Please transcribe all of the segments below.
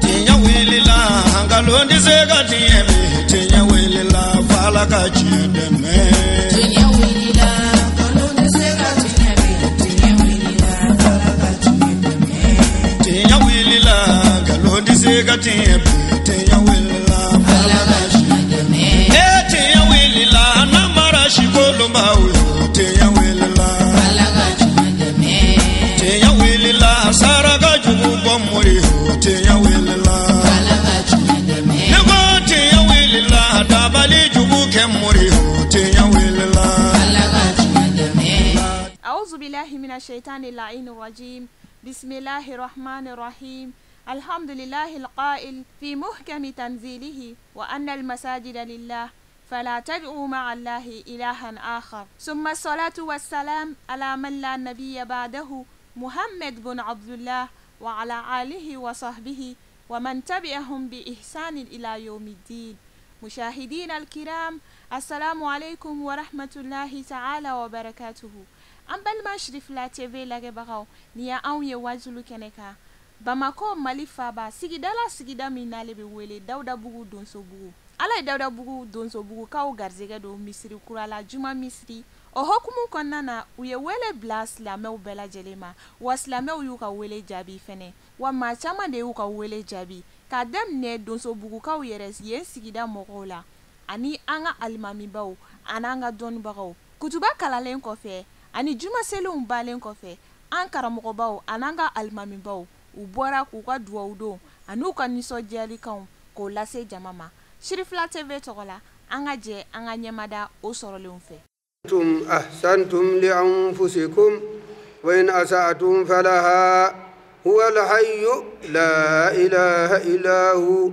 Tiɲɛ wulila, nkalon tɛ se ka tiɲɛ bi. Tiɲɛ wulila, f'Ala ka tiɲɛ dɛmɛ. Tiɲɛ wulila, nkalon tɛ se ka tiɲɛ bi. Tiɲɛ wulila, f'Ala ka tiɲɛ dɛmɛ. Tiɲɛ wulila, nkalon tɛ se ka tiɲɛ bi. Tiɲɛ wulila, f'Ala ka tiɲɛ dɛmɛ. E tiɲɛ wulila, namara si kolonbaw yo. Tiɲɛ wulila, f'Ala ka tiɲɛ dɛmɛ. Tiɲɛ wulila, saraka jugu bɔ mori yo. Tiɲɛ wulila, f'Ala ka tiɲɛ dɛmɛ. Ne ko tiɲɛ wulila, dabali jugu kɛ mori yo. Tiɲɛ wulila, f'Ala ka tiɲɛ dɛmɛ. أعوذ بالله من الشيطان اللعين الرجيم. بسم الله الرحمن الرحيم. الحمد لله القائل في محكم تنزيله وأن المساجد لله فلا تدعوا مع الله إلها آخر. ثم الصلاة والسلام على من لا نبي بعده، محمد بن عبد الله، وعلى آله وصحبه ومن تبعهم بإحسان إلى يوم الدين. مشاهدينا الكرام، السلام عليكم ورحمة الله تعالى وبركاته. An balima Sirifila TV lajɛbagaw, nin ye anw ye wajulu kɛnɛ kan Bamakɔ, Mali faaba sigida la, sigida min n'ale bɛ wele Dawudabugu Donsobugu. Ala ye Dawudabugu Donsobugukaw garisɛgɛ don misiri kura la, Juma misiri. O hokumu kɔnɔna na, u ye wele bila silamɛw bɛɛ lajɛlen ma, wa silamɛw y'u ka wele jaabi fɛnɛ, wa maa caman de y'u ka wele jaabi, k'a daminɛ Donsobugukaw yɛrɛ, yen sigida mɔgɔw la, ani an ka alimamibaw ani an ka dɔnnibagaw. Kutuba kalalen kɔfɛ ani jumaselenw balen kɔfɛ, an karamɔgɔbaw ani an ka alimamibaw, u bɔra k'u ka duwawu don ani ka nisɔndiyalikanw k'o lase jama ma. Sirifila TV tɔgɔ la, an ka jɛ an ka ɲɛmada o sɔrɔlenw fɛ. أحسنتم لأنفسكم وإن أسأتم فلها. هو الحي لا إله إلا هو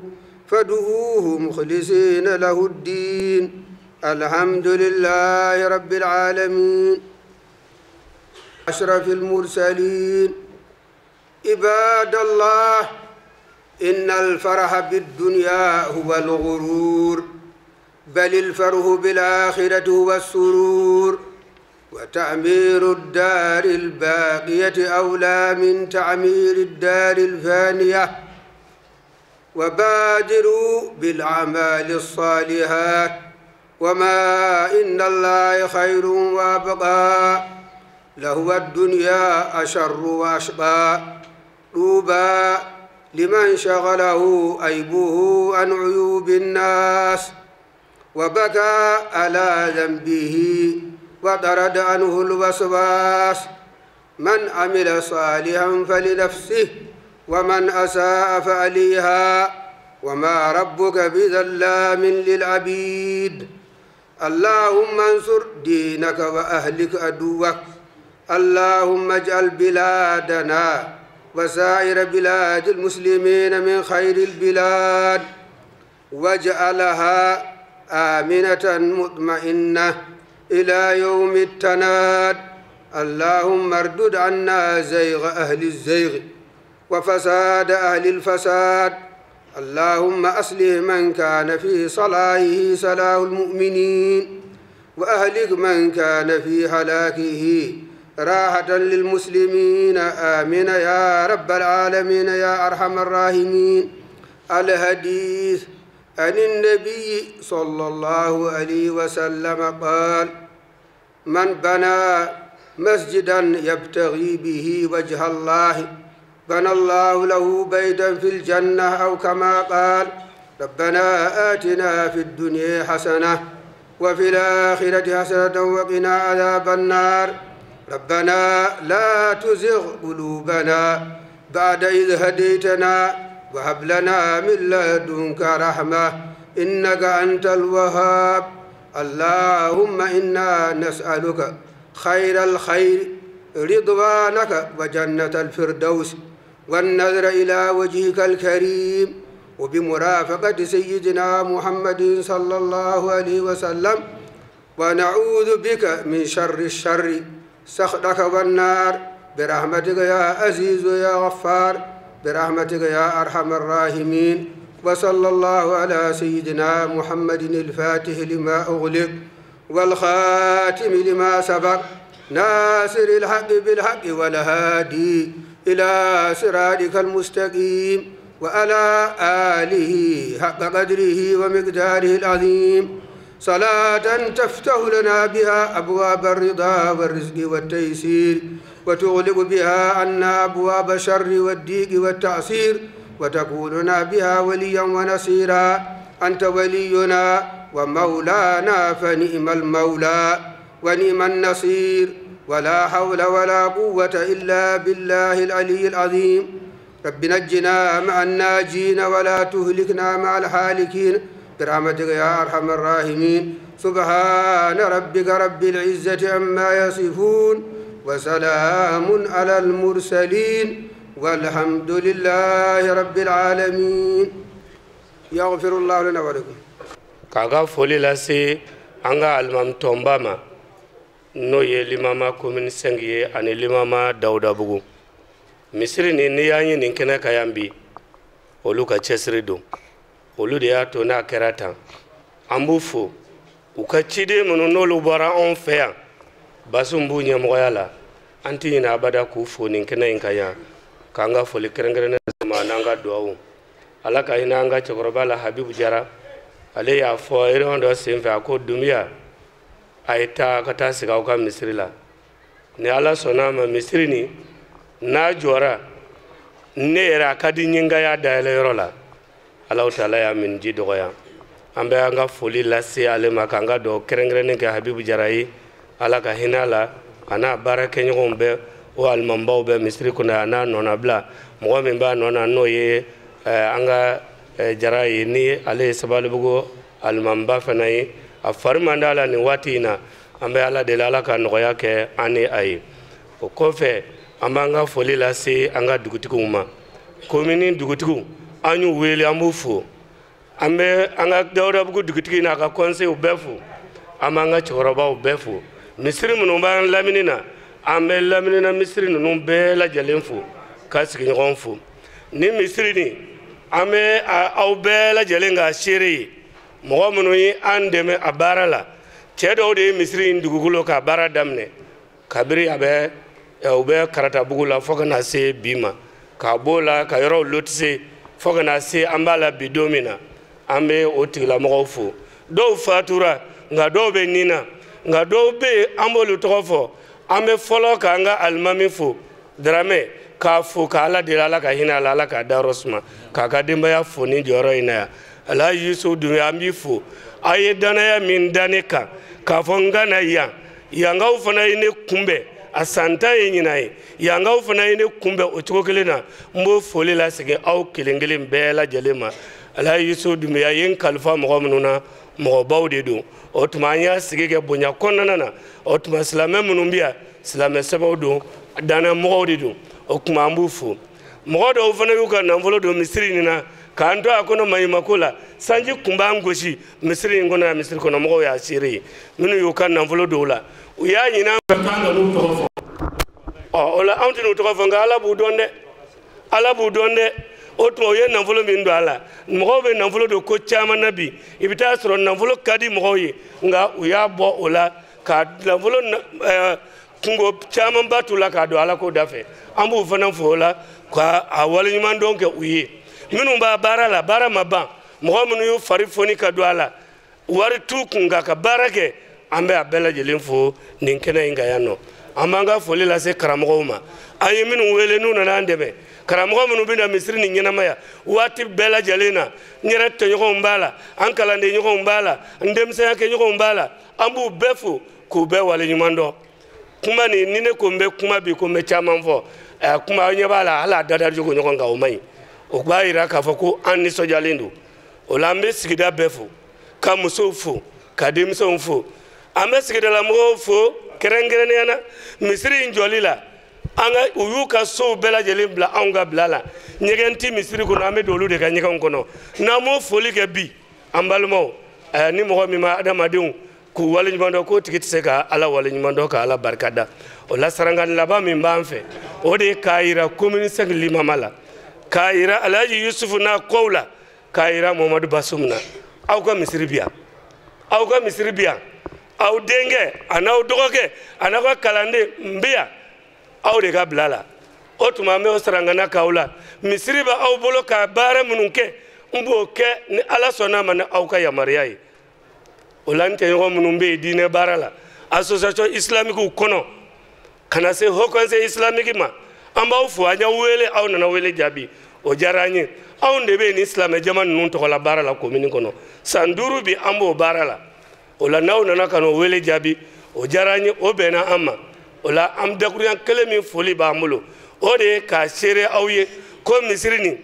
فادعوه مخلصين له الدين. الحمد لله رب العالمين، أشرف المرسلين. عباد الله، إن الفرح بالدنيا هو الغرور، بل الفرح بالآخرة هو السرور. وتعمير الدار الباقية أولى من تعمير الدار الفانية. وبادروا بالأعمال الصالحات، وما إن الله خير وأبقى، لهو الدنيا أشر وأشقى. طوبى لمن شغله عيبه عن عيوب الناس، وبكى على ذنبه وطرد عنه الوسواس. من عمل صالحا فلنفسه، ومن أساء فعليها، وما ربك بظلام للعبيد. اللهم انصر دينك وأهلك عدوك. اللهم اجعل بلادنا وسائر بلاد المسلمين من خير البلاد، واجعلها آمنة مطمئنة إلى يوم التناد. اللهم اردد عنا زيغ أهل الزيغ وفساد أهل الفساد. اللهم أصلح من كان في صلاحه صلاح المؤمنين، وأهلك من كان في هلاكه راحة للمسلمين. آمين يا رب العالمين يا أرحم الراحمين. الحديث عن النبي صلى الله عليه وسلم قال: من بنى مسجدا يبتغي به وجه الله بنى الله له بيتا في الجنة، أو كما قال: ربنا آتنا في الدنيا حسنة وفي الآخرة حسنة وقنا عذاب النار. ربنا لا تزغ قلوبنا بعد إذ هديتنا وهب لنا من لدنك رحمة إنك أنت الوهاب. اللهم إنا نسألك خير الخير، رضوانك وجنة الفردوس، والنذر إلى وجهك الكريم، وبمرافقة سيدنا محمد صلى الله عليه وسلم. ونعوذ بك من شر الشر، سخطك والنار، برحمتك يا عزيز يا غفار، برحمتك يا أرحم الراحمين. وصلى الله على سيدنا محمد الفاتح لما أغلق والخاتم لما سبق، ناصر الحق بالحق والهادي إلى صراطك المستقيم وعلى آله حق قدره ومقداره العظيم. صلاة تفتح لنا بها أبواب الرضا والرزق والتيسير، وتغلق بها عنا أبواب الشر والضيق والتعسير، وتكوننا بها وليا ونصيرا. أنت ولينا ومولانا فنعم المولى ونعم النصير. ولا حول ولا قوة إلا بالله العلي العظيم. رب نجنا مع الناجين ولا تهلكنا مع الهالكين برحمتك يا أرحم الراحمين. سبحان ربك رب العزة عما يصفون وسلام على المرسلين والحمد لله رب العالمين. يغفر الله لنا ولكم. K'a foli lase an ka alimami tɔnba ma, n'o ye limama commune 5 ye ani limama Dawudabugu. Misiri nin, n'i y'an ye nin kɛnɛ kan yan bi, olu ka cɛsiri don, olu de y'a to n'a kɛra tan. An b'u fo u ka ciden minnu n'olu bɔra anw fɛ yan, Basum b'u ɲɛmɔgɔya la. An tɛ ɲinɛ abada k'u fo nin kɛnɛ in kan yan, k'an ka foli kɛrɛnkɛrɛnnen ma n'an ka duwawu. Ala ka hinɛ an ka cɛkɔrɔba la, Habibu Jara. Ale y'a fɔ réunion dɔ senfɛ, a ko Dunbiya, a ye taa ka taa sigi aw ka misiri la. Ni Ala sɔnna a ma, misiri nin n'a jɔra, ne yɛrɛ a ka di n ye n ka y'a dayɛlɛ yɔrɔ la. Alahu taala y'a miniji dɔgɔya. An bɛ an ka foli lase ale ma, k'an ka duwawu kɛrɛnkɛrɛnnen kɛ Habibu Jara ye. Ala ka hinɛ a la, a n'a baarakɛɲɔgɔnw bɛɛ, o alimamubaw bɛɛ misiri kɔnɔ, a n'a nɔnabila mɔgɔ min b'a nɔ na, n'o ye an ka Jara ye, ni ale ye Sabalibugu alimamuba fana ye. A fari man d'a la nin waati in na. An bɛ Ala deli, Ala ka nɔgɔya kɛ an ni a ye. O kɔfɛ, an b'an ka foli lase an ka dugutigiw ma. Komini dugutigiw, an y'u wele, an b'u fo. An bɛ an ka Dawudabugu dugutigi n'a ka conseil bɛɛ fo. An b'an ka cɛkɔrɔbaw bɛɛ fo. Misiri minnu b'an lamini na, an bɛ lamini na misiri ninnu bɛɛ lajɛlen fo, ka sigiɲɔgɔn fo. Ni misiri nin, an bɛ aw bɛɛ lajɛlen ka seere ye, mɔgɔ minnu ye an dɛmɛ a baara la. Cɛ dɔw de ye misiri in dugukolo ka baara daminɛ kabiri a bɛ u bɛ Karatabugu la fo ka na se bi ma, k'a b'o la ka yɔrɔw lotise fo ka na se an b'a la bi don min na. An bɛ o tigilamɔgɔw fo. Dɔw fatura, nka dɔw bɛ nin na, nka dɔw bɛ yen, an b'olu tɔgɔ fɔ. An bɛ fɔlɔ k'an ka alimami fo, Daramɛ, k'a fo, k'Ala deli, Ala ka hinɛ a la, Ala k'a dayɔrɔ suma, k'a ka denbaya fo ni jɔyɔrɔ in na yan. Alhaji Yusufu Dunbiya, an b'i fo. A ye danaya min da ne kan k'a fɔ n ka na yan, yankaw fana ye ne kunbɛn. A san 10 ye ɲinan ye, yankaw fana ye ne kunbɛn o cogo kelen na. N b'o foli lasegin aw kelen kelen bɛɛ lajɛlen ma. Alhaji Yusufu Dunbiya ye n kalifa mɔgɔ minnu na, mɔgɔbaw de don. O tuma an y'a sigi kɛ bonya kɔnɔna na. O tuma silamɛ minnu bɛ yan, silamɛ sɛbɛw don, dannamɔgɔw de don. O tuma an b'u fo. Mɔgɔ dɔw fana y'u ka nafolo don misiri nin na k'an to a kɔnɔ maɲumako la. Sanji kun b'an gosi misiri in kɔnɔ yan, misiri kɔnɔ mɔgɔw y'a seere ye. Minnu y'u ka nafolo don o la, u y'a ɲini an fɛ k'an ka n'u tɔgɔ fɔ. Ɔ o la anw tɛ n'u tɔgɔ fɔ, nka Ala b'u dɔn dɛ, Ala b'u dɔn dɛ. O tuma u ye nafolo min don a la, mɔgɔw bɛ nafolo don ko caman na bi. I bɛ taa sɔrɔ nafolo ka di mɔgɔw ye, nka u y'a bɔ o la ka nafolo kungo camanba t'u la k'a don Ala ko da fɛ. An b'u fana fo o la ka a waleɲuman dɔn kɛ u ye. Minnu b'a baara la, baara ma ban. Mɔgɔ minnu y'u fari foni ka don a la, wari t'u kun nka ka baara kɛ, an bɛ a bɛɛ lajɛlen fo nin kɛnɛ in kan yan nɔ. An b'an ka foli lase karamɔgɔw ma. An ye minnu wele n'u nana an dɛmɛ, karamɔgɔ minnu bɛ na misiri ni ɲɛnamaya waati bɛɛ lajɛlen na, n yɛrɛ tɔɲɔgɔnw b'a la, an kalandenɲɔgɔnw b'a la, n denmisɛnyankɛɲɔgɔnw b'a la. An b'u bɛɛ fo k'u bɛɛ waleɲuman dɔn. Kuma nin, ni ne ko n bɛ kuma bi, ko n bɛ caman fɔ, kuma aw ɲɛ b'a la, hali a dada jogo ɲɔgɔn kan, o man ɲi. O b'a yira k'a fɔ ko an nisɔndiyalen don. O la an bɛ sigida bɛɛ fo, ka musow fo, ka denmisɛnw fo. An bɛ sigidalamɔgɔw fo kɛrɛnkɛrɛnnenya na misiri in jɔli la. An ka u y'u ka sow bɛɛ lajɛlen bila anw ka bila la. Ɲɛgɛn ti misiri kɔnɔ, an bɛ don olu de ka ɲɛgɛnw kɔnɔ. N'an m'o foli kɛ bi, an balimaw, ni mɔgɔ min ma adamadenw k'u waleɲuman dɔn, k'o tigi tɛ se ka Ala waleɲuman dɔn, ka Ala barika da. O la sarangani laban min b'an fɛ, o de ye k'a yira commune 5 limama la, k'a yira Alhaji Yusufu n'a kɔw la, k'a yira Mamadu Basum na. Aw ka misiri bi yan, aw ka misiri bi yan, aw denkɛ a n'aw dɔgɔkɛ a n'aw ka kalanden n bɛ yan, aw de ka bila la. O tuma an bɛ o sarangana k'aw la. Misiri bɛ aw bolo ka baara minnu kɛ, n b'o kɛ ni Ala sɔnna a ma ni aw ka yamaruya ye. O la n tɛɲɔgɔn minnu bɛ yen diinɛ baara la, association islamique kɔnɔ, ka na se haut conseil islamique ma, an b'aw fo, an y'aw wele, aw nana wele jaabi, o diyara an ye. Anw de bɛ yen ni silamɛ jama ninnu tɔgɔla baara la commune kɔnɔ, san 5 bi an b'o baara la. O la n'aw nana ka n'o wele jaabi, o diyara an ye, o bɛnna an ma. O la an dakuruɲa kelen min foli b'an bolo, o de ye k'a seere aw ye ko misiri nin,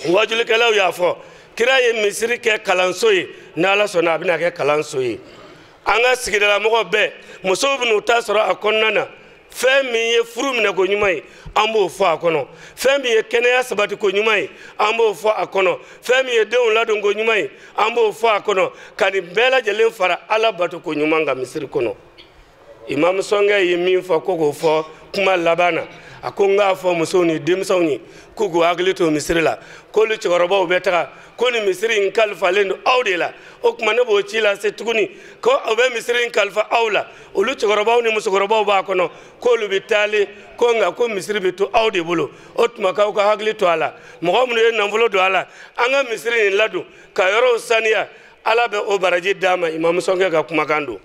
wajulikɛlaw y'a fɔ, kira ye misiri kɛ kalanso ye, n'Ala sɔnna a bɛna kɛ kalanso ye. An ka sigidalamɔgɔ bɛɛ, musow bɛn'u ta sɔrɔ a kɔnɔna na. Fɛn min ye furu minɛko ɲuman ye, an b'o fɔ a kɔnɔ. Fɛn min ye kɛnɛya sabatiko ɲuman ye, an b'o fɔ a kɔnɔ. Fɛn min ye denw ladonko ɲuman ye, an b'o fɔ a kɔnɔ. Ka nin bɛɛ lajɛlen fara Ala batoko ɲuman kan misiri kɔnɔ. Imam Sɔngɛ ye min fɔ ko k'o fɔ kuma laban na, a ko n k'a fɔ musow ni denmisɛnw ye k'u k'u hakili to misiri la, k'olu cɛkɔrɔbaw bɛ taga, ko nin misiri in kalifalen don aw de la. O tuma ne b'o ci lase tuguni ko aw bɛ misiri in kalifa aw la, olu cɛkɔrɔbaw ni musokɔrɔbaw b'a kɔnɔ, k'olu bɛ taalen, ko nka ko misiri bɛ to aw de bolo. O tuma k'aw ka hakili to a la, mɔgɔ minnu ye nafolo don a la, an ka misiri in ladon ka yɔrɔw saniya, Ala bɛ o baraji d'a ma. Imam Sɔngɛ ka kumakan don.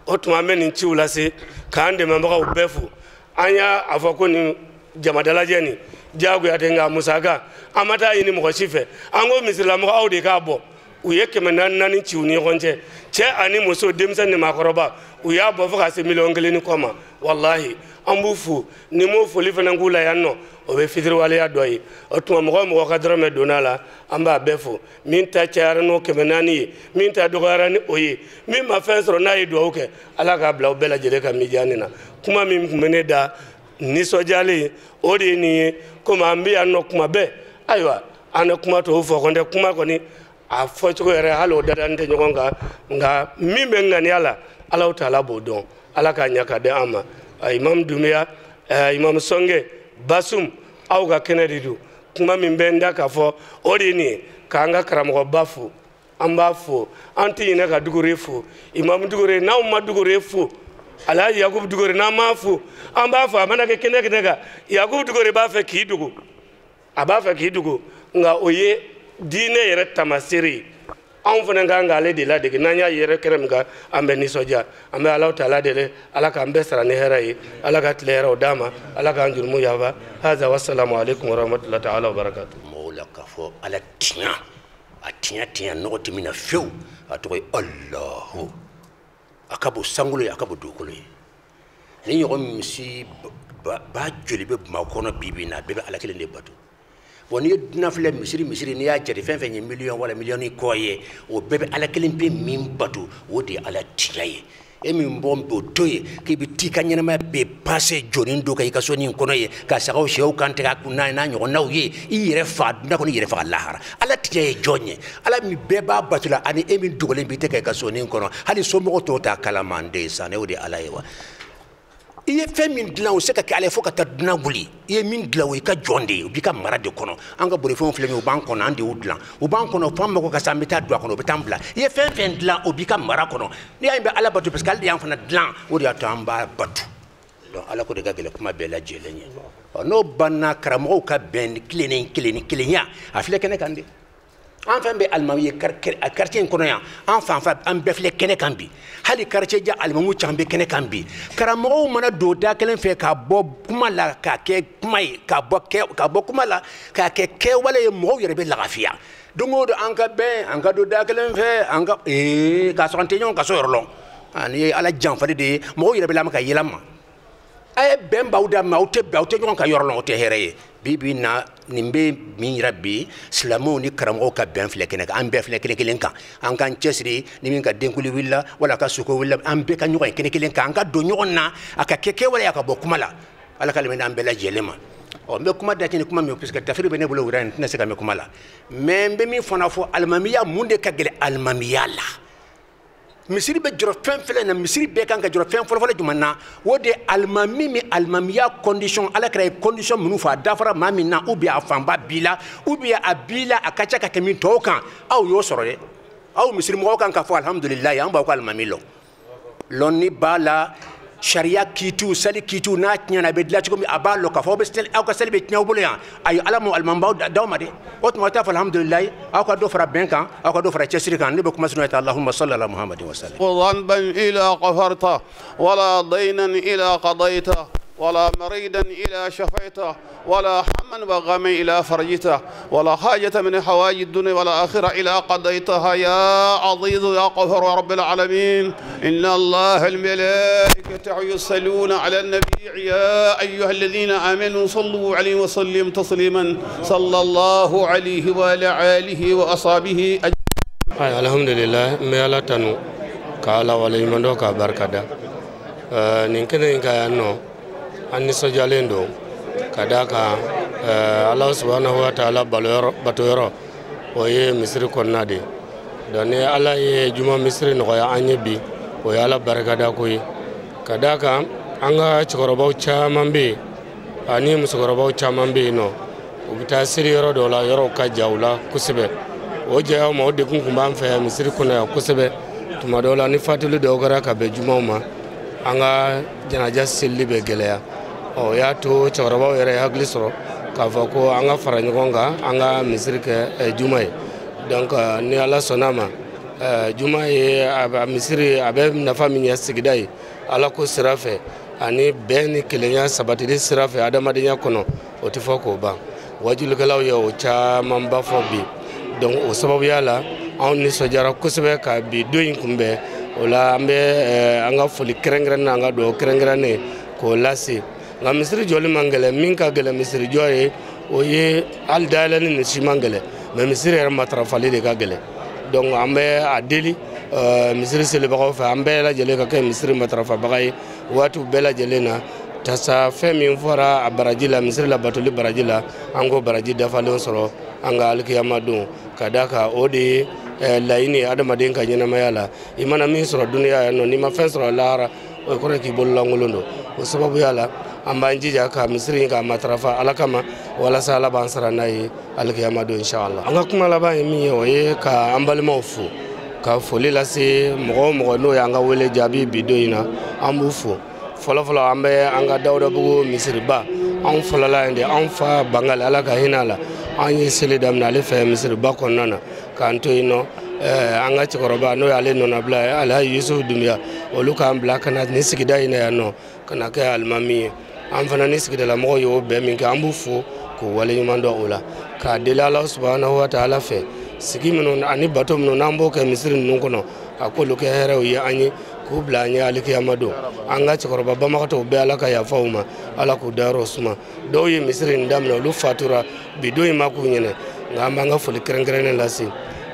O tuma an bɛ nin ciw lase k'an dɛmɛbagaw bɛɛ fo. An y'a fɔ ko nin jamadalajɛ nin diyagoya tɛ, nka musaka an ma taa ɲini mɔgɔ si fɛ. An ko misirimɔgɔ aw de k'a bɔ. U ye 400 ci u ni ɲɔgɔn cɛ, cɛ ani muso, denmisɛn ni maakɔrɔba, u y'a bɔ fo ka se 1.1 million kɔ ma. Walahi an b'u fo, ni m'o foli fana k'u la yan nɔ, o bɛ fitiriwaleya dɔ ye. O tuma mɔgɔ o mɔgɔ ka dɔrɔmɛ donna la, an b'a bɛɛ fo. Min ta cayara n'o 400 ye, min ta dɔgɔyara ni o ye, min ma fɛn sɔrɔ n'a ye dugawu kɛ, Ala k'a bila u bɛɛ lajɛlen ka mijaani na. Kuma min tun bɛ ne da nisɔndiyalen, o de ye nin ye. Komi an bɛ yan nɔ kuma bɛɛ, ayiwa an bɛ kuma tɔw fɔ, kɔni tɛ kuma kɔni a fɔcogo yɛrɛ hali o dadani tɛ ɲɔgɔn kan, nka min bɛ ŋaniya la, Alahu taala b'o dɔn. Ala k'a ɲɛ ka di an ma. Imam Dunbiya, Imam Sɔngɛ, Basum, aw ka kɛnɛ de don. Kuma min bɛ n da k'a fɔ, o de ye nin ye, k'an ka karamɔgɔba fo, an b'a fo, an tɛ ɲinɛ ka Dugure fo. Imam Dugure, n'anw ma Dugure fo, Alhaji Yakubu Dugure n'an m'a fo, an b'a fɔ a mana kɛ kɛnɛ kɛnɛ kan, Yakubu Dugure b'a fɛ k'i dogo, a b'a fɛ k'i dogo, nka o ye diinɛ yɛrɛ taamasere ye. Anw fana kan k'ale de ladege, n'an y'a yɛrɛ kɛnɛ min kan, an bɛ nisɔndiya. An bɛ Alahu taala deli, Ala k'an bɛɛ sara ni hɛrɛ ye, Ala ka tile hɛrɛw d'an ma, Ala k'an jurumu yafa. Haza wasalamu aleykum warahmatulahi taala wabarakatu. Mɔgɔw la k'a fɔ Ala tiɲɛ, a tiɲɛ tiɲɛ nɔgɔ tɛ min na fiyewu, a tɔgɔ ye Alahu. A ka bon sankolo ye, a ka bon dugukolo ye. Ni ɲɔgɔn misi ba joli bɛ Bamakɔ kɔnɔ bi bi in na, a bɛɛ bɛ Ala kelen de bato. Bon, n'i ye dunan filɛ misiri misiri, n'i y'a jate fɛn fɛn ye miliyɔn wala miliyɔn ni kɔ ye, o bɛɛ bɛ Ala kelen pe min bato, o de ye Ala tiɲɛ ye. E min bɔ o to yen k'i bɛ t'i ka ɲɛnamaya bɛɛ pase jɔni dɔ kan i ka so nin kɔnɔ ye, ka sagaw sɛw kan tigɛ a kun n'a ɲɔgɔnnaw ye, i yɛrɛ fa dunan kɔnɔ, i yɛrɛ faga lahara. Ala tiɲɛ ye jɔn ye? Ala min bɛɛ b'a bato la, ani e min dogolen b'i tɛ kɛ i ka so nin kɔnɔ, hali somɔgɔw tɔw t'a kalama ndesan, o de ye Ala ye wa. I ye fɛn min dilan o se ka kɛ Ala ye fo ka taa dunan wuli. I ye min dilan o i ka jɔn de ye, o b'i ka mara de kɔnɔ. An ka bolifɛnw filɛ nin ye, o b'an kɔnɔ, an de y'u dilan, o b'an kɔnɔ, f'an mago ka se an bɛ taa don a kɔnɔ, o bɛ taa an bila. I ye fɛn fɛn dilan o b'i ka mara kɔnɔ. N'i y'a ye n bɛ Ala bato parce que ale de y'an fana dilan, o de y'a to an b'a bato. Donc Ala ko de ka gɛlɛn kuma bɛɛ lajɛlen ye. Ɔ n'o banna, karamɔgɔw ka bɛn tilennen kelen kelenya, a filɛ kɛnɛ kan de. An fɛn bɛ alimami ye quartier in kɔnɔ yan, an fan fan an bɛɛ filɛ kɛnɛ kan bi. Hali quartier ja alimamu caman bɛ kɛnɛ kan bi. Karamɔgɔw mana don da kelen fɛ ka bɔ kuma la k'a kɛ kuma ye, ka bɔ kuma la k'a kɛ kɛwale ye, mɔgɔw yɛrɛ bɛ lagafiya. Don o don an ka bɛn, an ka don da kelen fɛ, an ka k'a sɔrɔ an tɛ ɲɔgɔn ka so yɔrɔ lɔn. Ani ye Ala janfali de ye, mɔgɔw yɛrɛ bɛ lamɛn ka yɛlɛ ma. A ye bɛn b'aw da ma, aw tɛ bɛn, aw tɛ ɲɔgɔn ka yɔrɔ lɔn, o tɛ hɛrɛ ye. Bi bi na nin bɛ min yira bi, silamɛw ni karamɔgɔw ka bɛn filɛ kɛnɛ kan, an bɛɛ filɛ kɛnɛ kelen kan. An k'an cɛsiri, ni min ka denkuli wulila wala ka soko wulila, an bɛɛ ka ɲɔgɔn ye kɛnɛ kelen kan, an ka don ɲɔgɔn na, a ka kɛ kɛwale ye, a ka bɔ kuma la. Ala ka lamɛn an bɛɛ lajɛlen ma. Ɔ n bɛ kuma dati ni kuma min ye, parce que tafsiri bɛ ne bolo wɛrɛ, n tɛna se ka mɛn kuma la. Mais n bɛ min fana fɔ, alimamiya mun de ka gɛlɛn alimamiya la? Misiri bɛ jɔrɔ fɛn fɛn na, misiri bɛɛ kan ka jɔrɔ fɛn fɔlɔfɔlɔ jumɛn na? O de ye alimami min alimamiya condition, Ala kɛra ye condition minnu fɔ, a dafara maa min na, ou bien a fanba b'i la, ou bien a b'i la a ka ca ka tɛmɛ tɔw kan, aw y'o sɔrɔ dɛ. Aw misiri mɔgɔw kan k'a fɔ alihamudulilayi, an b'aw ka alimami lɔn. Lɔnni b'a la, Sariya kiitiw, sali kiitiw, n'a tiɲɛna a bɛ dilan cogo min, a b'a lɔn k'a fɔ aw bɛ seli, aw ka seli bɛ tiɲɛ aw bolo yan. Ayi, Ala m'o alimamubaw d'aw ma dɛ. O tuma aw t'a fɔ alhamdulilayi, aw ka dɔ fara bɛn kan, aw ka dɔ fara cɛsiri kan. Ne bɛ kuma surunya ta, Allahumma salli ala Muhammadin wa sallim. ذنبا إلى غفرته ولا دينا إلى قضيته ولا مريدا إلى شفيته ولا هما وغما إلى فرجته ولا حاجة من حوائج الدنيا والآخرة إلى قضيتها يا عزيز يا غفور يا رب العالمين. إن الله الملائكة يصلون على النبي يا أيها الذين آمنوا صلوا عليه وسلم تسليما صلى الله عليه وعلى آله وأصحابه أجمعين. Alhamdulillah, n bɛ Ala tanu ka Ala waleɲuman dɔn k'a barikada. Nin kɛnɛ in kan yan nɔ, an nisɔndiyalen don ka d'a kan Ala subahanahu wa taala bato yɔrɔ o ye misiri kɔnɔna de ye. Donc ni Ala ye juma misiri nɔgɔya an ye bi, o ye Ala barikada ko ye. Ka d'a kan an ka cɛkɔrɔbaw caman bɛ yen ani musokɔrɔbaw caman bɛ yen nɔ, u bɛ taa seli yɔrɔ dɔw la, yɔrɔw ka ja u la kosɛbɛ. O jayaw ma, o degun tun b'an fɛ yan misiri kɔnɔ yan kosɛbɛ. Tuma dɔw la ni fatuli dɔw kɛra ka bɛn jumaw ma, an ka janaja selili bɛ gɛlɛya. O y'a to cɛkɔrɔbaw yɛrɛ ye hakili sɔrɔ k'a fɔ ko an ka fara ɲɔgɔn kan, an ka misiri kɛ juma ye. Donc ni Ala sɔnna a ma, juma ye a misiri a bɛ nafa min ɲɛ sigida ye Ala ko sira fɛ ani bɛn ni kelenya sabatili sira fɛ adamadenya kɔnɔ, o tɛ fɔ k'o ban. Wajulikɛlaw ye o camanba fɔ bi. Donc o sababuya la anw nisɔndiyara kosɛbɛ ka bi don in kunbɛn. O la an bɛ an ka foli kɛrɛnkɛrɛnnen an ka dugawu kɛrɛnkɛrɛnnen k'o lase. Nka misiri jɔli man gɛlɛn, min ka gɛlɛn misiri jɔ ye o ye hali dayɛlɛnni nin si man gɛlɛn, mais misiri yɛrɛ matarafali de ka gɛlɛn. Donc an bɛ a deli misiri selibagaw fɛ, an bɛɛ lajɛlen ka kɛ misiri matarafabaga ye waatiw bɛɛ lajɛlen na. Tasa fɛn min fɔra a baraji la, misiri la batoli baraji la, an k'o baraji dafalen sɔrɔ an ka alikiyama don. Ka d'a kan o de ye laɲini ye adamaden ka ɲɛnamaya la. I mana min sɔrɔ duniya yan nɔ, n'i ma fɛn sɔrɔ lahara, o kɔrɔ k'i bololankolon don. O sababuya la an b'an jija ka misiri in k'a matarafa Ala kama, walasa Ala b'an sara n'a ye alikiyama don inshallah. An ka kuma laban ye min ye, o ye ka an balimaw fo, ka foli lase mɔgɔ o mɔgɔ n'o y'an ka wele jaabi bi don in na, an b'u fo. Fɔlɔfɔlɔ an bɛ an ka Dawudabugu misiriba, anw fɔlɔla yen de, anw fa Bangali Ala ka hinɛ a la, an ye seli daminɛ ale fɛ misiriba kɔnɔna na k'an to yen nɔ. An ka cɛkɔrɔba n'o y'ale nɔnabila ye Alhaji Yusufu Dunbiya, olu k'an bila ka na nin sigida in na yan nɔ ka na kɛ alimami ye. An fana ni sigidalamɔgɔw y'o bɛn min kɛ, an b'u fo k'u waleɲuman dɔn o la, k'a deli Ala subahanahu wa taala fɛ, sigi minnu ani bato minnu n'an b'o kɛ misiri ninnu kɔnɔ, a k'olu kɛ hɛrɛw ye an ye, k'u bila an ɲɛ alikiyama don. An ka cɛkɔrɔba banbagatɔw bɛɛ Ala ka yafa u ma, Ala k'u dayɔrɔ suma. Dɔw ye misiri in daminɛ, olu fatura bi don in ma k'u ɲɛnɛ, nka an b'an ka foli kɛrɛnkɛrɛnnen lase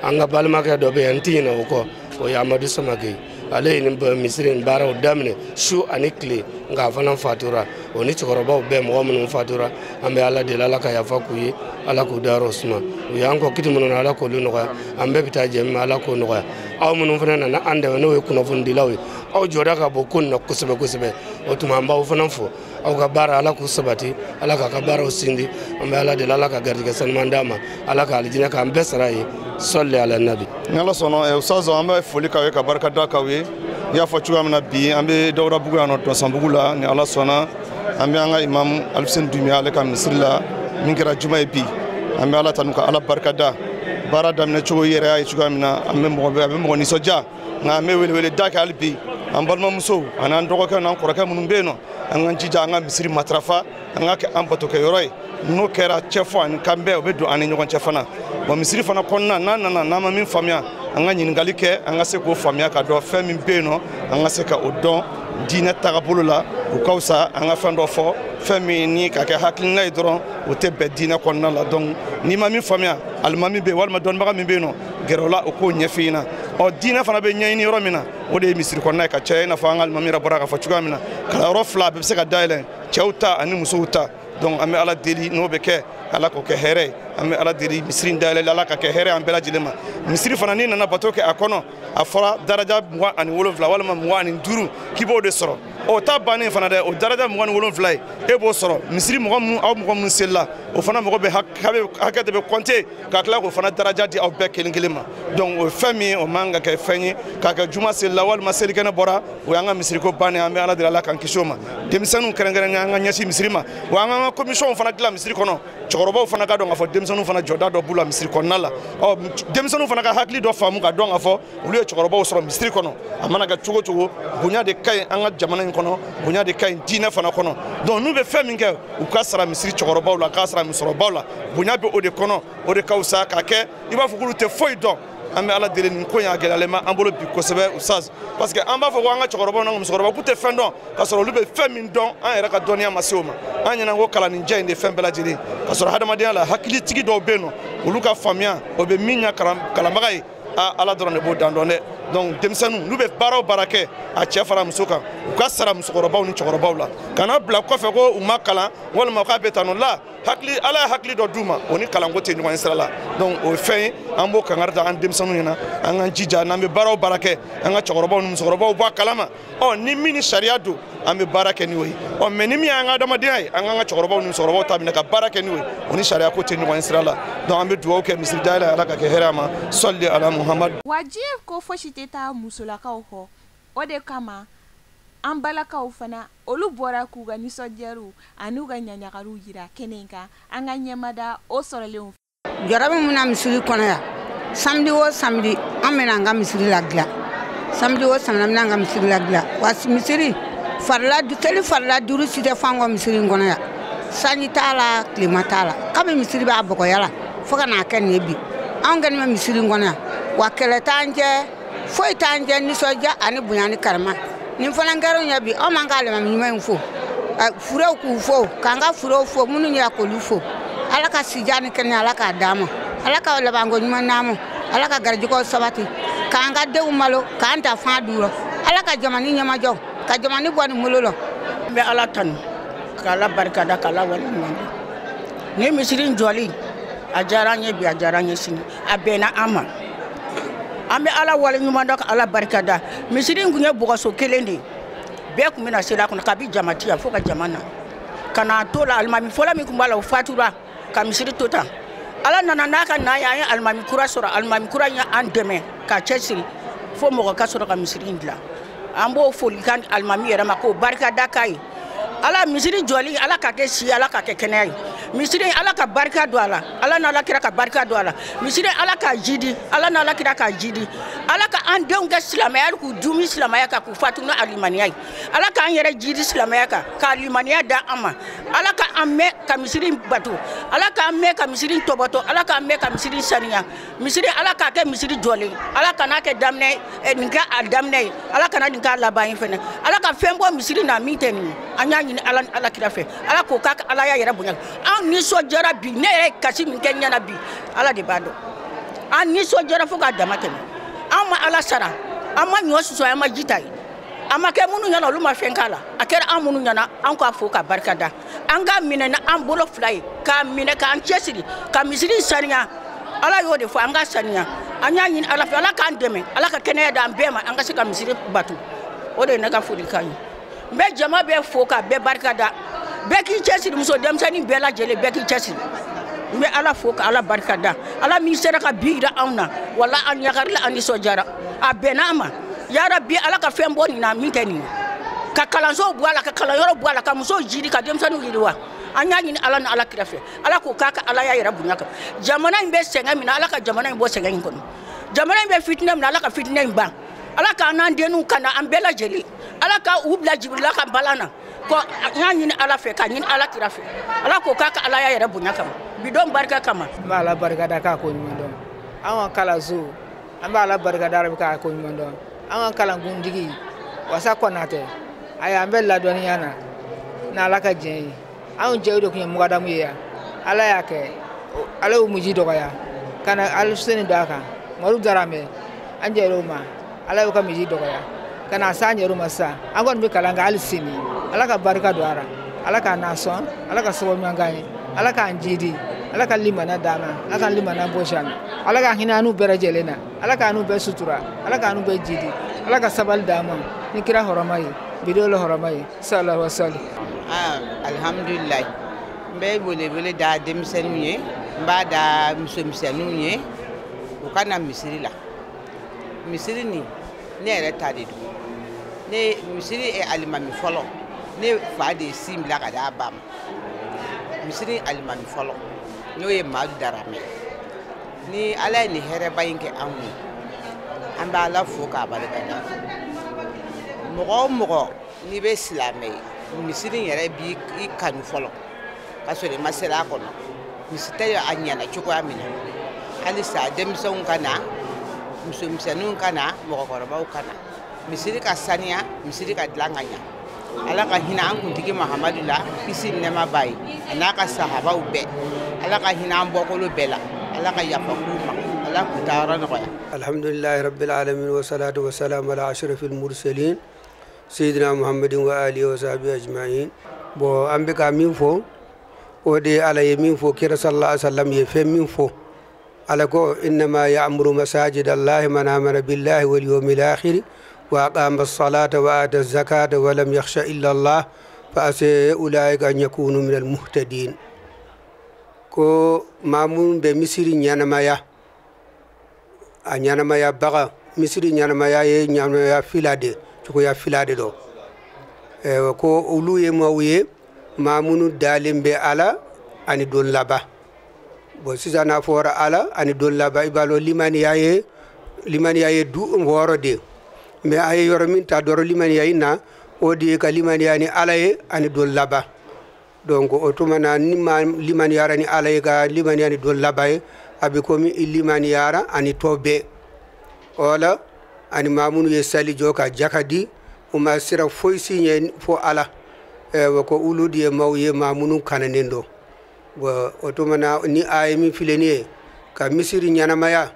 an ka balimakɛ dɔ bɛ yan, n tɛ ɲinɛ o kɔ, o ye Amadu Samake. Ale ye nin misiri in baaraw daminɛ su ani tile, nka a fana fatura. O ni cɛkɔrɔbaw bɛɛ, mɔgɔ minnu fatura, an bɛ Ala deli Ala ka yafa k'u ye, Ala k'u dayɔrɔ suma. U y'an kɔ kiti minnu na, Ala k'olu nɔgɔya. An bɛɛ bɛ taa jɛ min ma, Ala k'o nɔgɔya. Aw minnu fana nana an dɛmɛ, n'o ye kunnafonidilaw ye, aw jɔda ka bon ko nin na kosɛbɛ kosɛbɛ. O tuma an b'aw fana fo, aw ka baara Ala k'u sabati, Ala k'a ka baaraw sindi. An bɛ Ala deli Ala ka garijɛgɛ sanuman d'a ma, Ala ka alijinɛ k'an bɛɛ sara ye. Sɔli ala nabi. Ni Ala sɔnna, Ustaz, an bɛ foli k'aw ye ka barika da k'aw ye. I y'a fɔ cogoya min na, bi an bɛ Dawudabugu yan nɔ, Dɔnsanbugu la. Ni Ala sɔnna, an bɛ an ka imam Alifuseni Dunbiya ale ka misiri la min kɛra juma ye bi. An bɛ Ala tanu ka Ala barika da. Baara daminɛ cogo i yɛrɛ y'a ye cogoya min na, an bɛ mɔgɔ a bɛ mɔgɔ nisɔndiya. Nka an bɛ welewele da kɛ hali bi, an balimamusow ani an dɔgɔkɛ n'an kɔrɔkɛ minnu bɛ yen nɔ, an k'an jija an ka misiri matarafa, an ka kɛ an batokɛyɔrɔ ye. N'o kɛra, cɛfɔ ani kanbɛn o bɛ don an ni ɲɔgɔn cɛ fana. Bon, misiri fana kɔnɔna, n'an nana n'an ma min faamuya, an ka ɲininkali kɛ, an ka se k'o faamuya ka dɔn fɛn min bɛ yen nɔ, an ka se ka o dɔn diinɛ tagabolo la. O ka fisa an ka fɛn dɔ fɔ, fɛn min ni ka kɛ hakilina ye dɔrɔn, o tɛ bɛn diinɛ kɔnɔna la. Donc n'i ma min faamuya, alimami bɛ yen walima dɔnnibaga min bɛ yen nɔ, gɛrɛ o la, o k'o ɲɛf'i ɲɛna. Ɔ, diinɛ fana bɛ ɲɛɲini yɔrɔ min na, o de ye misiri kɔnɔna ye ka caya, i n'a fɔ an ka alimami yɛrɛ bɔra k'a fɔ cogoya min na. Kalanyɔrɔ fila a bɛɛ bɛ se ka dayɛlɛ, cɛw ta ani musow ta. Donc an bɛ Ala deli n'o bɛ kɛ, Ala k'o kɛ hɛrɛ ye. An bɛ Ala deli misiri in dayɛlɛli Ala ka kɛ hɛrɛ an bɛɛ lajɛlen ma. Misiri fana n'i nana bato kɛ a kɔnɔ, a fɔra daraja 27 walima 25 k'i b'o de sɔrɔ. O ta bannen fana dɛ, o daraja 27 ye e b'o sɔrɔ. Misiri mɔgɔ minnu, aw mɔgɔ minnu selila, o fana mɔgɔ bɛ hakɛ de bɛ compter ka tila k'o fana daraja di aw bɛɛ kelen kelen ma. Donc o ye fɛn min ye, o man ka kɛ fɛn ye k'a kɛ juma selila walima selikɛnɛ bɔra, o y'an ka misiriko bannen. An bɛ Ala deli Ala k'an kisi o ma. Denmisɛnninw kɛrɛnkɛrɛnnenya an ka ɲɛsin misiri ma, wa an k'an ka commission fana dilan misiri kɔnɔ. Cɛkɔrɔbaw fana ka dɔn k'a fɔ denmisɛnninw fana jɔda dɔ b'u la misiri kɔnɔna la. Ɔ denmisɛnninw fana ka hakili dɔ faamu ka dɔn k'a fɔ olu ye cɛkɔrɔbaw sɔrɔ misiri kɔnɔ. A mana kɛ cogo cogo, bonya de ka ɲi an ka jamana in kɔnɔ, bonya de ka ɲi diinɛ fana kɔnɔ. Donc n'u bɛ fɛn min kɛ, u ka sara misiri cɛkɔrɔbaw la, k'a sara musokɔrɔbaw la. Bonya bɛ o de kɔnɔ, o de ka fisa k'a kɛ i b'a fɔ k'olu tɛ foyi dɔn. An bɛ Ala deli nin ko in a gɛlɛyalen bɛ an bolo bi kosɛbɛ Ustaz, parce que an b'a fɔ ko an ka cɛkɔrɔbaw n'an ka musokɔrɔbaw k'u tɛ fɛn dɔn, k'a sɔrɔ olu bɛ fɛn min dɔn an yɛrɛ ka dɔnniya ma se o ma. An ɲɛna ko kalanninjɛ in de fɛn bɛɛ lajɛlen, k'a sɔrɔ hadamadenya la hakilitigi dɔw bɛ yen nɔ, olu ka faamuya o bɛ min ɲɛ kalanbaga ye, Ala dɔrɔn de b'o dan dɔn dɛ. Donc denmisɛnninw n'u bɛ baara o baara kɛ, a cɛ fara muso kan, u ka sara musokɔrɔbaw ni cɛkɔrɔbaw la, kana bila kɔfɛ ko u ma kalan walima k'a bɛ tan nɔ la. Hakili Ala ye hakili dɔ d'u ma, o ni kalanko tɛ ɲɔgɔn ye sira la. Donc o ye fɛn ye an b'o kangari da an denmisɛnninw ɲɛna, an k'an jija n'an bɛ baara o baara kɛ, an ka cɛkɔrɔbaw ni musokɔrɔbaw bɔ a kalama. Ɔ ni min ni sariya don, an bɛ baara kɛ n'o ye. Ɔ mais ni min y'an ka adamadenya ye, an k'an ka cɛkɔrɔbaw ni musokɔrɔbaw ta minɛ ka baara kɛ n'o ye, o ni sariya ko tɛ ɲɔgɔn ye sira la. Donc an bɛ dugawu kɛ misiri dayɛlɛ, Ala ka kɛ hɛrɛ a ma. Sɔli ala Muhamad. Wa diɲɛ ko fosi tɛ taa musolakaw kɔ, o de kama an balakaw fana olu bɔra k'u ka nisɔndiyariw an'u ka ɲaɲagariw yira kɛnɛ in kan. An ka ɲɛmada o sɔrɔlenw. Jɔrɔ min bɛna misiri kɔnɔ yan, samedi o samedi an bɛna an ka misiri ladilan, samedi o samedi an bɛna an ka misiri ladilan. Wa misiri farila seli farila 5 si tɛ fɔ an kɔ misiri in kɔnɔ yan. Sanji t'a la, tilema t'a la, kabi misiri b'a bɔgɔya la fo ka n'a kɛ nin ye bi. Anw kɛlen bɛ misiri in kɔnɔ yan, wa kɛlɛ t'an cɛ, foyi t'an cɛ, nisɔndiya ani bonya ni karama. Nin fana kɛra ɲɛ bi, anw m'an ka alimami ɲuman in fo, furew k'u fo, k'an ka furew fo, minnu y'a k'olu fo. Ala ka sija ni kɛnɛya Ala k'a d'an ma, Ala ka labanko ɲuman d'an ma, Ala ka garijɛgɛw sabati, k'an ka denw malo, k'an ta fan duuru, Ala ka jamana ɲɛmajɔ, ka jamana bɔ nin bolo la. N bɛ Ala tanu, k'Ala barikada, k'Ala waleɲuman dɔn. Nin misiri in jɔli, a diyara an ye bi, a diyara an ye sini, a bɛnna an ma. An bɛ Ala waleɲuman dɔn ka Ala barikada. Misiri in tun ye bɔgɔso kelen de ye, bɛɛ tun bɛna seli a kɔnɔ kabi jama ti yan fo ka jama na ka n'a to la. Alimami fɔlɔ min tun b'a la, o fatura ka misiri to tan. Ala nana n'a ka na ye, an ye alimami kura sɔrɔ. Alimami kura in ye an dɛmɛ ka cɛsiri fo mɔgɔ ka sɔrɔ ka misiri in dilan. An b'o folikan alimami yɛrɛ ma k'o barikada k'a ye. Ala misiri jɔli, Ala ka kɛ si, Ala ka kɛ kɛnɛya ye. Misiri Ala ka barika don a la, Ala n'Ala kira ka barika don a la. Misiri Ala ka jidi, Ala n'Ala kira ka jidi. Ala ka an denw kɛ silamɛya, k'u dumi silamɛya kan, k'u fatu ni alimaniya ye. Ala k'an yɛrɛ jidi silamɛya kan, ka alimaniya da an ma. Ala ka an mɛn ka misiri bato, Ala k'an mɛn ka misiri tɔbɔtɔ, Ala k'an mɛn ka misiri saniya. Misiri Ala k'a kɛ misiri jɔlen, Ala kana kɛ daminɛ, nin kɛ a daminɛ ye, Ala kana nin k'a laban ye fɛnɛ. Ala ka fɛn bɔ misiri na min tɛ nin ye. An y'a ɲini Ala ni Ala kira fɛ, Ala k'o k'a Ala y'a yɛrɛ bonya. An nisɔndiyara bi, ne yɛrɛ ye kasi min kɛ ɲɛna bi, Ala de b'a dɔn. An nisɔndiyara fo k'a dama tɛmɛ. An ma Ala sara, an ma ɲɔ susu, an ma ji ta ye. A ma kɛ minnu ɲɛna, olu ma fɛn k'a la. A kɛra an minnu ɲɛna, an k'a fo ka barika da. An k'a minɛ ni an bolo fila ye, k'a minɛ k'an cɛsiri, ka misiri saniya. Ala y'o de fɔ, an k'a saniya. An y'a ɲini Ala fɛ, Ala k'an dɛmɛ, Ala ka kɛnɛya d'an bɛɛ ma, an ka se ka misiri bato. O de ye ne ka folikan ye. N bɛ jama bɛɛ fo ka bɛɛ barika da. Bɛɛ k'i cɛsiri, muso denmisɛnnin bɛɛ lajɛlen, bɛɛ k'i cɛsiri. N bɛ Ala fo ka Ala barika da. Ala min sera ka bi jira anw na, wala an ɲagarila, an nisɔndiyara, a bɛnna an ma. Yarabi Ala ka fɛn bɔ nin na min tɛ nin ye. Ka kalansow bɔ a la, ka kalanyɔrɔ bɔ a la, ka musow jiri, ka denmisɛnninw yiriwa. An y'a ɲini Ala ni Ala kira fɛ, Ala k'o k'a ka Ala y'a yɛrɛ bonya kan. Jamana in bɛ sɛgɛn min na, Ala ka jamana in bɔ sɛgɛn in kɔnɔ. Jamana in bɛ fitinɛ min na, Ala ka fitinɛ in ban. Ala k'an n'an denninw kana an bɛɛ lajɛlen. Ala ka u bila Jibirila ka balan na. Ko n y'a ɲini Ala fɛ, k'a ɲini Ala kira fɛ, Ala k'o k'a ka Ala y'a yɛrɛ bonya kama, bi don barika kama. N bɛ Ala barika da k'a ko ɲuman dɔn. An ka kalanso, an bɛ Ala barika da k'a ko ɲuman dɔn. An ka kalankuntigi Wasa Kɔnatɛ, ayi an bɛ ladɔnniya na n'Ala ka diɲɛ ye. Anw cɛw de tun ye mugadamu ye yan. Ala y'a kɛ, Ala y'u miji dɔgɔya ka na Aluseni don a kan. Madu Daramɛ, an jɛr'o ma, Ala y'u ka miji dɔgɔya ka na s'an yɛrɛw ma sisan. An kɔni bɛ kalan kɛ hali sini. Ala ka barika don a la, Ala k'an nasɔn, Ala ka sababu ɲuman k'an ye, Ala k'an jidi. Ala ka limana d'an ma, Ala ka limana bɔsi an na, Ala ka hinɛ an n'u bɛɛ lajɛlen na, Ala k'an n'u bɛɛ sutura, Ala k'an n'u bɛɛ jidi, Ala ka sabali d'an ma ni kira hɔrɔma ye, bi don hɔrɔma ye, sallallahu alaihi wasallam. Alhamdulilayi, n bɛ welewele da denmisɛnninw ye, n b'a da musomisɛnninw ye, u ka na misiri la. Misiri nin, ne yɛrɛ ta de don. Ne misiri ye alimami fɔlɔ, ne fa de ye sin bila ka d'a ba ma. Misiri alimami fɔlɔ, n'o ye Madu Daramɛ. Ni Ala ye nin hɛrɛba in kɛ anw ye, an bɛ Ala fo k'a barikada. Mɔgɔ o mɔgɔ n'i bɛ silamɛ ye, misiri yɛrɛ b'i kanu fɔlɔ, ka sɔrɔ i ma seli a kɔnɔ. Misiri a ɲɛna cogoya min na, halisa denmisɛnw ka na, musomisɛnninw ka na, mɔgɔkɔrɔbaw ka na. Misiri ka saniya, misiri ka dilan ka ɲa. Ala ka hinɛ an kuntigi Mahamadu la, kisi ni nɛɛma b'a ye, a n'a ka sahabaw bɛɛ. Ala ka hinɛ an bɔkolo bɛɛ la, Ala ka yafa k'u ma, Ala k'u taayɔrɔ nɔgɔya. Alhamdulillahi rabbil alamin wa salatu wa salam ala ashrafil mursalin sayyidina Muhammadin wa alihi wa sahbihi ajma'in. Bon, an bɛ ka min fɔ, o de ye Ala ye min fɔ, kira sallallahu alaihi wasallam ye fɛn min fɔ. Ala ko innama ya'muru masajida Allahi man amana billahi wal yawmil akhir wa aqama as-salata wa ata az-zakata wa lam yakhsha illa Allah fa asa ulaika an yakunu min al-muhtadin. Ko maa minnu bɛ misiri ɲɛnamaya, a ɲɛnamaya baga, misiri ɲɛnamaya ye ɲɛnamaya fila de, cogoya fila de don. Ko olu ye maaw ye, maa minnu dalen bɛ Ala ani don laban. Bon, sisan n'a fɔra Ala ani don laban, i b'a dɔn limaniya ye du wɔɔrɔ de. Mais a ye yɔrɔ min ta dɔrɔn limaniya in na, o de ye ka limaniya ni Ala ye ani don laban. Donc o tuma na, ni maa limaniyara ni Ala ye, ka limaniya ni don laban ye, a bɛ komi i limaniyara ani tɔ bɛɛ. O la, ani maa minnu ye sali jɔ ka jaka di, u ma sira foyi si ɲɛ fo Ala, ko olu de ye maaw ye, maa minnu kananen don. Bon, o tuma na, ni a ye min filɛ nin ye ka misiri ɲɛnamaya,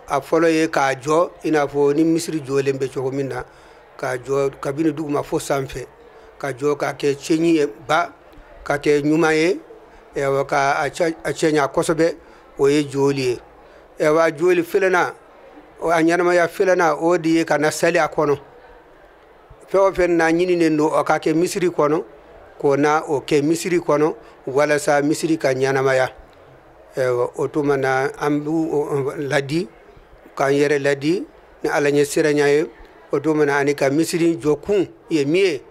a fɔlɔ ye k'a jɔ i n'a fɔ ni misiri jɔlen bɛ cogo min na, k'a jɔ kabini duguma fo sanfɛ, ka jɔ k'a kɛ cɛɲi ye ba, ka kɛ ɲuman ye, ka a cɛɲa kosɛbɛ, o ye joli ye. A joli filanan, a ɲɛnamaya filanan, o de ye ka na sali a kɔnɔ. Fɛn o fɛn na ɲininen don o ka kɛ misiri kɔnɔ, k'o na o kɛ misiri kɔnɔ walasa misiri ka ɲɛnamaya. O tuma na, an b'u ladi, k'an yɛrɛ ladi ni Ala ɲɛ siranya ye. O tuma na, ani ka misiri jɔ kun ye min ye,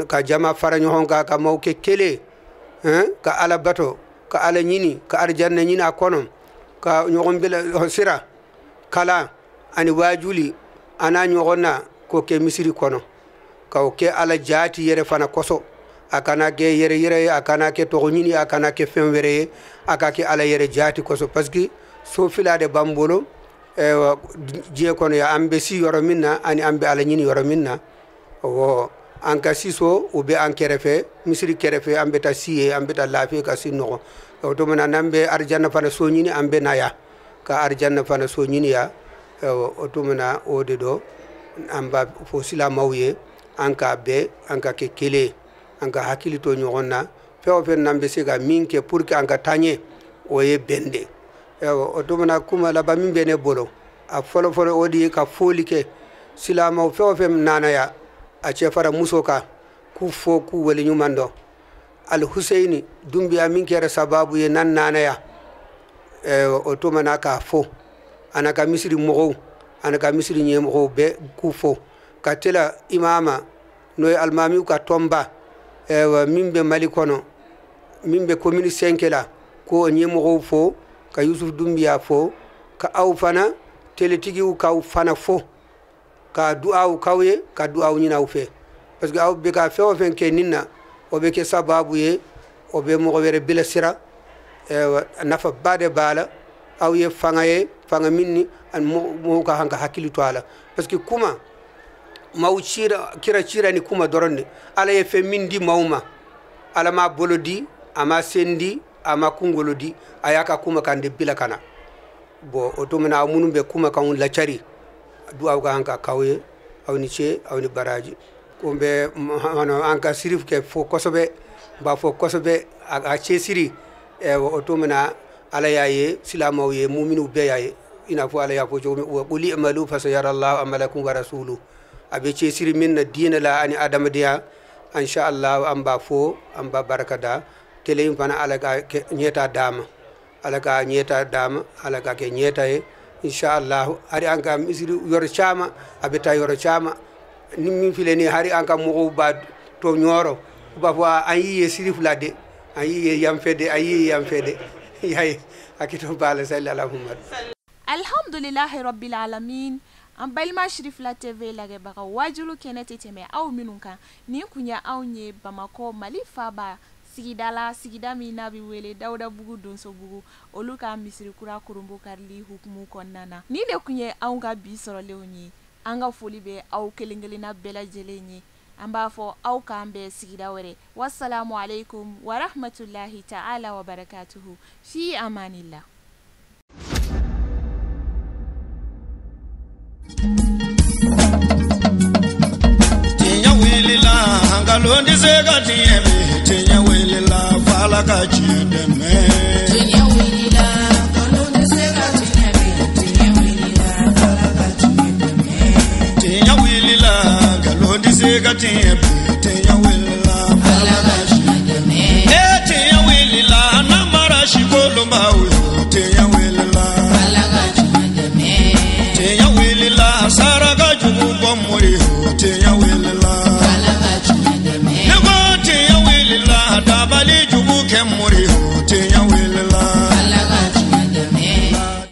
ka jama fara ɲɔgɔn kan, ka maaw kɛ kelen, ka Ala bato, ka Ala ɲini, ka arijanna ɲini a kɔnɔ, ka ɲɔgɔn bila sira kalan ani waajuli a n'a ɲɔgɔn na, k'o kɛ misiri kɔnɔ, k'o kɛ Ala jaati yɛrɛ fana kosɔn. A kana kɛ yɛrɛ yɛrɛ ye, a kana kɛ tɔgɔ ɲini, a kana kɛ fɛn wɛrɛ ye, a ka kɛ Ala yɛrɛ jaati kosɔn. Parce que so fila de b'an bolo diɲɛ kɔnɔ yan, an bɛ si yɔrɔ min na ani an bɛ Ala ɲini yɔrɔ min na. Awɔ, an ka si so, o bɛ an kɛrɛfɛ, misiri kɛrɛfɛ, an bɛ taa si ye, an bɛ taa lafiya ka si nɔgɔ. O tuma na, n'an bɛ arijanna fana so ɲini, an bɛ na yan ka arijanna fana so ɲini yan. O tuma na, o de don an b'a fɔ silamɛw ye, an ka bɛn, an ka kɛ kelen, an ka hakili to ɲɔgɔn na. Fɛn o fɛn n'an bɛ se ka min kɛ pour que an ka taa ɲɛ, o ye bɛn de. O tuma na, kuma laban min bɛ ne bolo, a fɔlɔ fɔlɔ, o de ye ka foli kɛ silamɛw fɛn o fɛn nana yan, a cɛ fara muso kan, k'u fo, k'u waleɲuman dɔn. Alhuseyini Dunbiya min kɛra sababu ye n'an nana yan, o tuma na, k'a fo, a n'a ka misiri mɔgɔw, a n'a ka misiri ɲɛmɔgɔw bɛɛ, k'u fo, ka tela imama, n'o ye alimamiw ka tɔnba min bɛ Mali kɔnɔ, min bɛ commune 5 la, k'o ɲɛmɔgɔw fo, ka Yusuf Dunbiya fo, ka aw fana teletigiw k'aw fana fo, ka duwawu k'aw ye, ka duwawu ɲini aw fɛ, parce que aw bɛ ka fɛn o fɛn kɛ nin na, o bɛ kɛ sababu ye, o bɛ mɔgɔ wɛrɛ bilasira. Nafaba de b'a la. Aw ye fanga ye, fanga min ni mɔgɔw ka kan ka hakili to a la, parce que kuma maaw cira, kira cira ni kuma dɔrɔn de. Ala ye fɛn min di maaw ma, Ala m'a bolo di, a ma sen di, a ma kunkolo di, a y'a ka kuma kan de bila ka na. Bon, o tuma na, aw minnu bɛ kuma kanw lacari, duwawu ka kan ka k'aw ye. Aw ni ce, aw ni baraji. Ko n bɛ an ka sirif kɛ fo kosɛbɛ, n b'a fɔ kosɛbɛ, a ka cɛsiri. O to min na Ala y'a ye, silamɛw ye, muminiw bɛɛ y'a ye, i n'a fɔ Ala y'a fɔ cogo min: wa qul i'malu fasayara Allahu amalakum wa rasuluhu. A bɛ cɛsiri min na diinɛ la ani adamadenya, inshallah an b'a fo, an b'a barika da. Télé in fana, Ala ka ɲɛta d'a ma, Ala ka ɲɛta d'a ma, Ala ka kɛ ɲɛta ye, inshallah. Hari an ka misiri yɔrɔ caman, a bɛ taa yɔrɔ caman. Ni min filɛ nin ye, hari an ka mɔgɔw b'a to Ɲɔrɔ, u b'a fɔ an y'i ye Sirifila de, an y'i ye yan fɛ de, an y'i ye yan fɛ de. I y'a ye, hakili b'a la. Sali ala Muhammad. Alhamdulilahi rabbil alamin. An balima Sirifila TV lajɛbaga, wajulu kɛnɛ tɛ tɛmɛ aw minnu kan, nin kun ye anw ye Bamakɔ, Mali faaba sigida la, sigida min n'a bɛ wele Dawudabugu, Donsobugu, olu ka misiri kura kurunbo karili hukumu kɔnɔna na. Nin de kun ye anw ka bi sɔrɔlenw ye. An ka foli bɛ aw kelen kelenna bɛɛ lajɛlen ye. An b'a fɔ aw k'an bɛn sigida wɛrɛ. Wasalamu alaikum warahmatulahi ta'ala wa barakatuhu. Fi amanillah. Tiɲɛ wulila, nkalon tɛ se ka tiɲɛ bi. Tiɲɛ wulila, f'Ala ka tiɲɛ dɛmɛ. Tiɲɛ wulila, nkalon tɛ se ka tiɲɛ bi. Tiɲɛ wulila, f'Ala ka tiɲɛ dɛmɛ. Tiɲɛ wulila, nkalon tɛ se ka tiɲɛ bi.